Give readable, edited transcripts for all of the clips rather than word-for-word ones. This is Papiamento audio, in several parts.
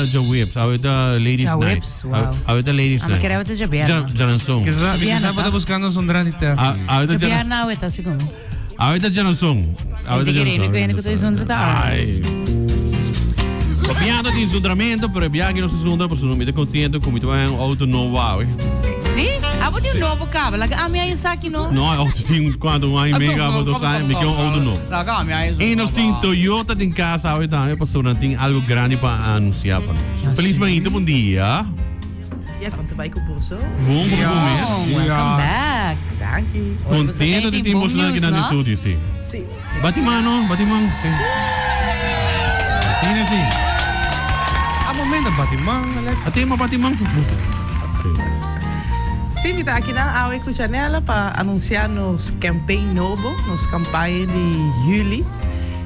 ta djaweps, awe ta ladies night. Djaweps, wow. Awe ta ladies Ah, mi night. kere awe ta djabièrnè. Djaranson. Kisa, mi Djabièrnè kisa bo ta? ta buskando zundra di test. Awe ta djaranson. Djabièrnè awe ta sigur. Awe ta djaranson. Awe ta Gente kere, djaranson. mi kere ku ta zundra ta awe. Ai. Papiando di zundramento, pero e biaha no se zundra, pasobra mi ta contento cu mi ta bai un auto nobo awe. Sí? Abo tin un nobo caba. Laga ami a esaki no. No, e auto tin cuanto, un aña y medio caba, dos aña, mi ke un auto nobo. Laga ami a Y nos tin Toyota den casa awe tambe, pasobra nan tin algo grandi pa anuncia pa nos. Feliz mainta, bon dia. Ja, kon ta bai ku boso? Bon, bon, bon mes. Welcome back. Danki. Contento di tin boso aki na studio, si. Si. Bati mano, bati man. Si. Asina si. A momento bati man, Alex. A tema bati man. Si, mi ta akinan awe ku Janella pa anunsiá nos campaign nobo, nos kampaña di juli.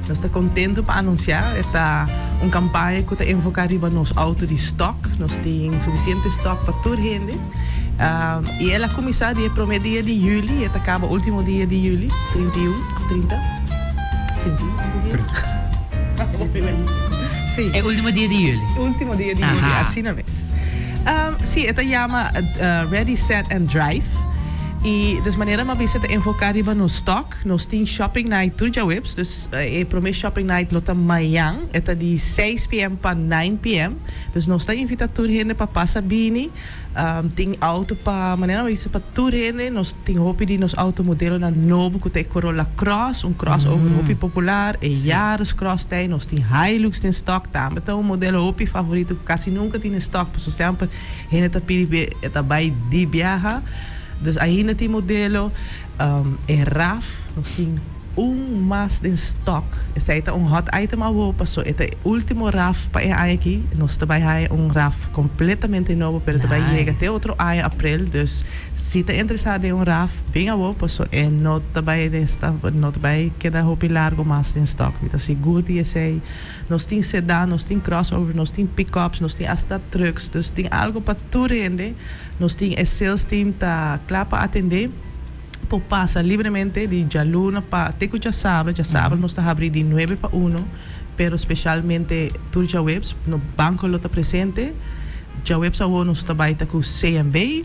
Nos ta contento pa anuncia, e ta un campaña cu ta enfoca riba nos auto di stock. Nos tin suficiente stock pa tur hende. Y el a cuminsa di e prome dia di juli y e ta caba ultimo dia di juli, 31 of 30? 31, 31 dia? Si. E ultimo dia di juli. Ultimo dia di juli, asina mes. Si, e ta yama Ready, Set and Drive. Y dus manera mi a bisa e ta enfoca riba nos stock. Nos tin shopping night tur djaweps, dus e prome shopping night lo ta mañan, e ta di seis pm pa nine pm. Dus nos ta invita tur hende pa pasa bini. Tin auto pa, manera mi a bisa, pa tur hende. Nos tin hopi di nos auto modelonan nobo ku ta e Corolla Cross, un crossover hopi popular, e Yaris Cross ta ei, nos tin Hilux den stock tambe ta un modelo hopi favorito ku kasi nunka tin den stock pasobra semper hende ta pidi e ta bai di biaha. Dus ainda tin modelo. E raf nos tin un mas den stock. Esei ta un hot item awo paso e ta e ultimo raf pa e aña aki. Nos ta bai haña un raf completamente nobo pero ta bai yega te otro aña april. Dus si ta interesa den un raf bin awo paso e no ta bai resta no ta bai keda hopi largo mas den stock. Mi ta sigur di esei. Nos tin sedan, nos tin crossover, nos tin pickups, nos tin hasta trucks. Dus tin algo pa tur hende. Nos tin e sales team ta kla pa atendé. Por pasa libremente di djaluna pa te ku djasabra. Djasabra nos ta habrí di nuebe pa uno, pero speshalmente tur djaweps no banko lo ta presente. Djaweps awor nos ta bai ta ku CMB.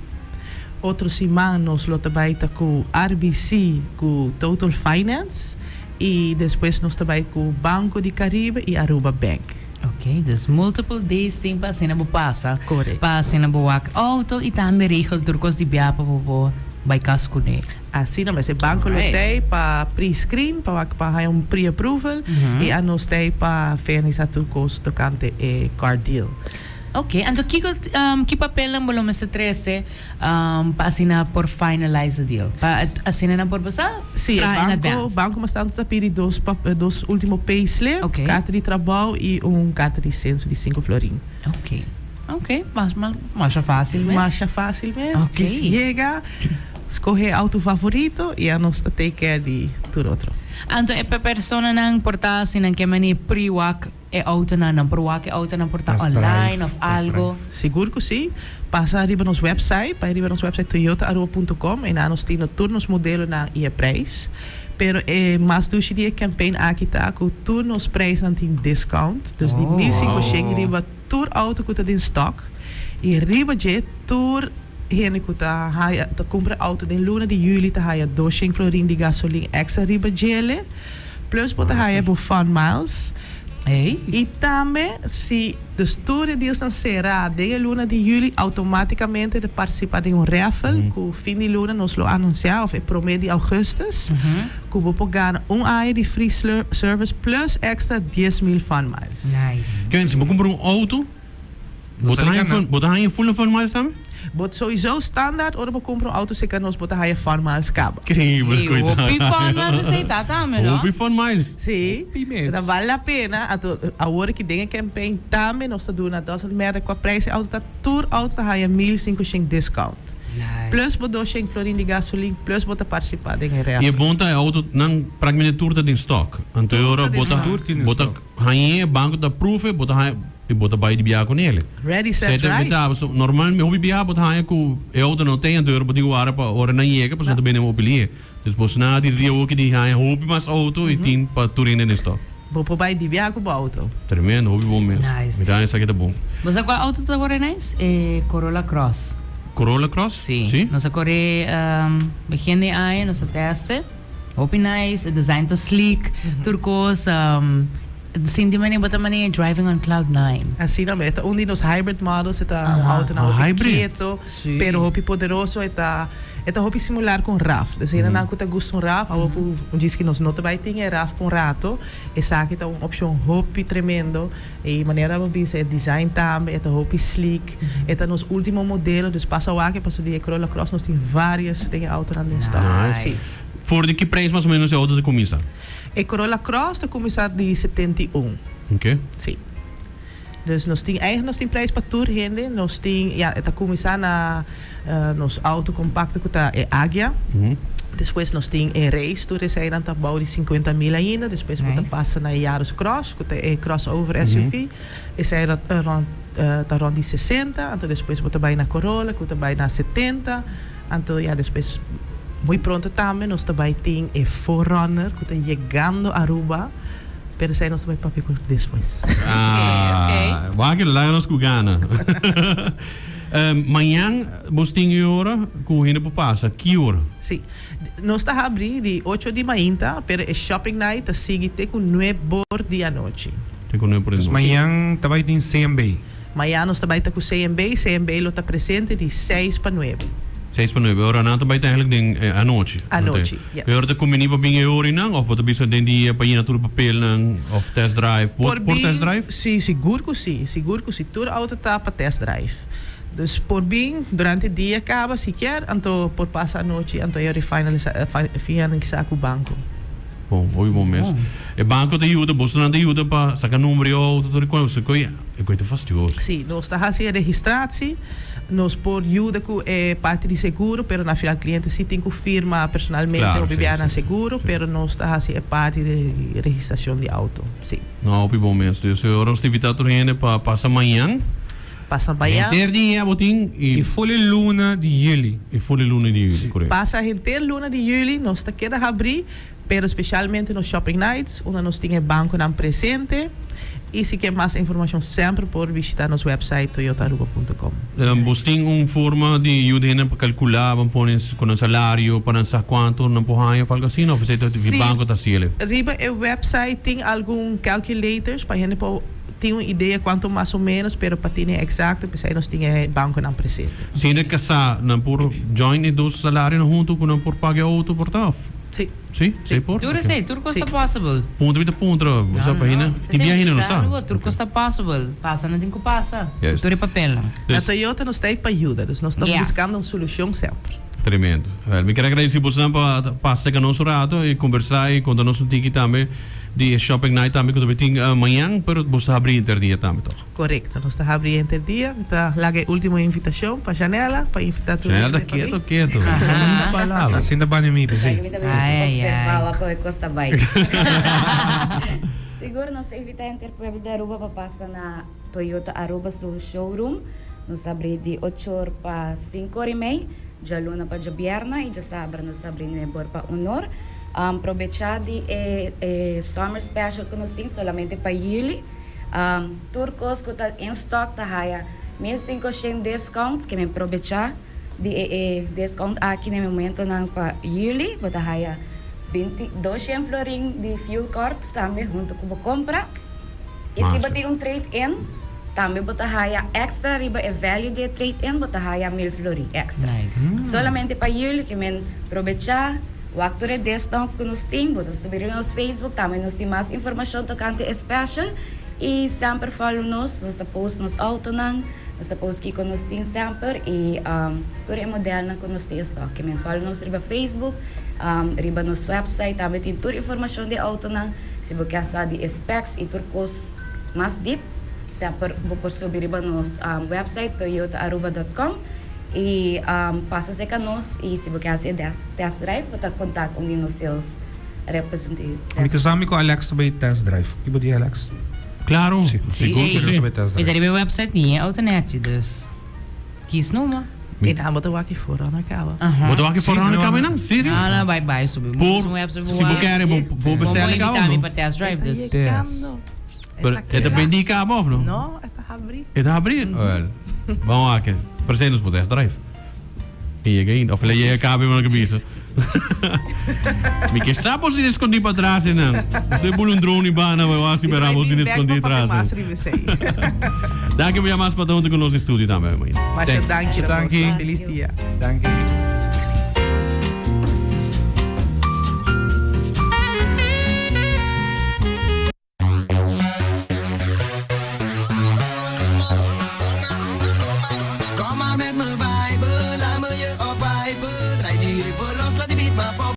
Otro siman nos lo ta bai ta ku RBC ku Total Finance i despues nos ta bai ku Banco di Caribe i Aruba Bank. Ok, dus multiple days tin pa asina bo pasa. Correcto. Pa asina bo wak auto y tambe regel tur cos di bia pa bo por bay cas cune. Asina mes, e banco lo tey pa pre-screen, pa wak pa haya un pre-approval y anos tey pa finalisa tur cos tocante e car deal. Ok, anto kico ki papelnan bo lo mester trece pa asina por finalize the deal? Pa asina nan por basa Sí, e traha in banco, advance. banco mas tanto ta pidi dos pa dos ultimo payslip, Ok. carta di trabou y un carta di censo di cinco florin. Ok, ok, mas mas masha facil mes. Masha facil mes, Ok. djis yega, scoge e auto favorito y anos ta take care di tur otro. Anto e personanan por ta si nan ke mani pre-wak E autonan nan por wak e autonan por ta Test online drive, of test algo. drive. Sigur ku si. Pasa riba nos website, bai riba nos website toyotaaruba punto com, einan nos tin tur nos modelonan i e prijs. Pero e mas dushi di e campaign aki ta ku tur nos prijsnan tin discount, dus di 1500 riba tur auto ku ta den stock i riba dje tur hende ku ta haya ta kumpra auto den luna di juli ta haya 200 florin di gasolin extra riba djele. Plus bo ta haya bo fun miles. Y tambe si dus tur e dealsnan cera den e luna di juli automaticamente ta participa den un raffle cu fin di luna nos lo anuncia of e prome di augustus cu bo por gana un aña di free service plus extra 10,000 fun miles. Nice. Ken, si bo cumpra un auto, bo ta haya fun, bo ta haya full fun miles tambe? Bo souiso standaard ora bo cumpra un auto cerca nos bo ta haya fun miles caba. Increíble, Hey, coitado. hopi fun miles esey ta tambe, no? Hopi fun miles. Sí, Hopi mes. ta bal la pena. Anto awor aki den e campaign tambe nos ta duna doesn't matter cua prijs e auto ta, tur auto ta haya 1500 discount. Nice. Plus bo 200 florin di gasolin, plus bo ta participa den e Y e raffle. bon ta e auto nan practicamente tur ta den stock. Anto e Tur ora ta den bo ta stock. Tur tin den bo ta stock. hañ'e, banco ta approve, bo ta haña y bo ta bay di biaha con ele. Ready, set, Sete drive. mita, so normal mi hopi biaha bo ta haña cu e auto no ten, anto e ora bo tin cu wara pa ora nan yega pasobra nan ta bende hopi lihe. Dus bo sna dis dia hoki di haña hopi mas auto y tin pa tur hende den stock. Bo por bai di biaha ku bo auto. Tremendo, hopi bon mes. Nice. Mira esaki ta bon. Bo sa kua auto ta kore nice? E Corolla Cross. Corolla Cross? Si. Si? Nos a kore begin di aña, nos a teste. Hopi nice, e design ta sleek, tur kos. Sinti manera bo ta manera driving on cloud nine. Asina mes, e ta un di nos hybrid models, e ta un autonan hopi Hybrid? kieto, pero hopi poderoso, e ta e ta hopi similar ku un raf. Dus hendenan ku ta gusta un raf, awor ku un djis ku nos no ta bai tin e raf pa un rato, esaki ta un opshon hopi tremendo. E manera bo bisa e design tambe, e ta hopi sleek, e ta nos ultimo modelo, dus pasa wak pasobra di e Corolla Cross nos tin varios den e autonan den stock. Nice. Si. For di ki prijs mas o menos e auto ta kuminsa? E Corolla Cross ta kuminsá di 71. Oké. Sí. Dus nos tin, eigenlijk nos tin prijs pa tur hende. Nos tin, ya, e ta kuminsá na nos auto kompakto ku ta e Agya. Despues nos tin e Race, tur eseinan ta bou di sinkuenta mil ainda. Despues bo ta pasa na e Yaris Cross, ku ta e crossover SUV. Esei ta rònt, ta rònt di sesenta. Anto despues bo ta bai na Corolla, ku ta bai na setenta. Anto ya despues muy pronto tambe nos ta bai tin e 4Runner ku ta yegando Aruba, pero esei nos ta bai papia ku despues. Ah, wak e laga nos ku gana. Mañan bos tin e ora ku hende por pasa, ki ora? Si, nos ta habri di ocho di mainta, pero e shopping night ta sigui te ku nuebor di anochi. Te ku nuebor di Dus anochi. mañan ta bai tin CMB. Mañan nos ta bai ta ku CMB. CMB lo ta presente di seis pa nuebe. Seis pa nuebe. Ora nan ta bai ta eigenlijk den anochi. Anochi, yes. E ora ta kumbiní pa bin e orinan of bo ta bisa den dia pa yena tur e papelnan of test drive? Por Por test bin, drive? si, sigur ku si. Sigur ku si. Tur auto ta pa test drive. Dus por bin durante dia kaba si kier, anto por pasa anochi, anto e ora finalisa, finalisá ku banko. Bon, hopi bon mes. E banco ta yuda, bosonan ta yuda pa saca number di auto, tur e cos. E coi, e coi ta fastioso. Sí, nos ta haci e registratie, nos por yuda cu e parti di seguro, pero na final cliente sí tin cu firma personalmente Claro, o sí, bibianan sí, seguro, sí. pero nos ta haci e parti di registracion di auto, sí. No, hopi bon mes. Dus ora nos ta invita tur hende pa pasa mañan. Pasa mañan. Henter dia bo tin y. Y ful e luna di juli. Y ful e luna di juli, correcto. Pasa henter luna di juli, nos ta keda habri. Pero specialmente nos shopping nights unda nos tin e banconan presente y si kier mas informacion semper por bishita nos website toyotaaruba punto com. Bos tin un forma di yuda hende pa calcula, ban pone cu nan salario pa nan sa cuanto nan por haña of algo asina of esey ta di banco ta haciele? Riba e website tin algun calculators pa hende por tin un idea cuanto mas o menos pero pa tene exacto pesey nos tin e banconan presente. Si hende casa nan por join e dos salarionan hunto cu nan por paga e auto por ta of? Sí. Sí? Sí por? Tur esei, tur kos ta possible. Puntra mi ta puntra, o sea, pa hende, tin bia hende no sa. Tur kos ta possible. Pasa no tin ku pasa. Juist. Tur e papelnan. Na Toyota nos ta ei pa yuda, dus nos ta buskando un solushon semper. Tremendo. Wel, mi ker agradeci bosonan pa pasa serka nos un rato i kombersa i konta nos un tiki tambe di e shopping night tambe ku ta bay tin mañan, pero boso ta habri henter dia tambe toch? Korekto, nos ta habri henter dia. Mi ta laga e último invitashon pa Janella, pa invitá tur Janella hende ta pa bin. keto keto, no sa ni un palabra. Asina ta bani mi, p'esei. Laga mi ta bin Ai, ai, observá ai. wak e kos ta bai. Sigur nos ta invitá henter pueblo di Aruba pa pasa na Toyota Aruba su showroom. Nos ta abri di ocho or pa sinku or i mei, djaluna pa djabierna i djasabra nos ta abri nuebe or pa un or. Probechá di e e summer special ku nos tin solamente pa yüli. Tur kos ku ta in stock ta haya 1500 discount, ke men probecha di e e discount aki na e momentonan pa juli, bo ta haya binti doshen florin di fuel card tambe hunto ku bo kompra. I si bo tin un trade in, tambe bo ta haya extra riba e value di e trade in, bo ta haya mil florin extra. Solamente pa juli ke men probecha. Wak tur e discount ku nos tin, bo ta subi riba nos Facebook, tambe nos tin mas informashon tokante e special i semper follow nos, nos ta post nos autonan, nos ta post kiko nos tin semper i tur e modelnan ku nos tin en stock. Ke men follow nos riba Facebook, riba nos website tambe tin tur informashon di e autonan, si bo kier sa di e specs i tur kos mas diep, semper bo por subi riba nos website toyotaaruba dot com. I pasa serka nos i si bo ke hasi e test drive bo ta kontak un di nos sales representative. Mi ta sa mi ku Alex ta bai test drive. Ki bo di Alex? Claro, Si. sigur ku si. Mi ta riba e website ni e auto netchi dus kies numa. E nan bo ta wak e 4Runner caba. Bo ta wak e 4Runner caba nan? Serio? No, no, bai bai subi. Por, si bo kere bo bo bestel e caba no? pa test drive dus. Pero e ta bendi caba of no? No, e ta habri. E ta habri? Wel, ban wak e. Pero nos por test drive. E yega ainda. Of el a yega caba e mano ke bisa. Mi ke sa bo sin escondi pa atras e nan. Bo bula un drone bana bo wak si bera bo sin escondi atras. Danki bo ya mas pa ta hunto cu nos den studio tambe. Masha danki na boso. Feliz dia. Danki.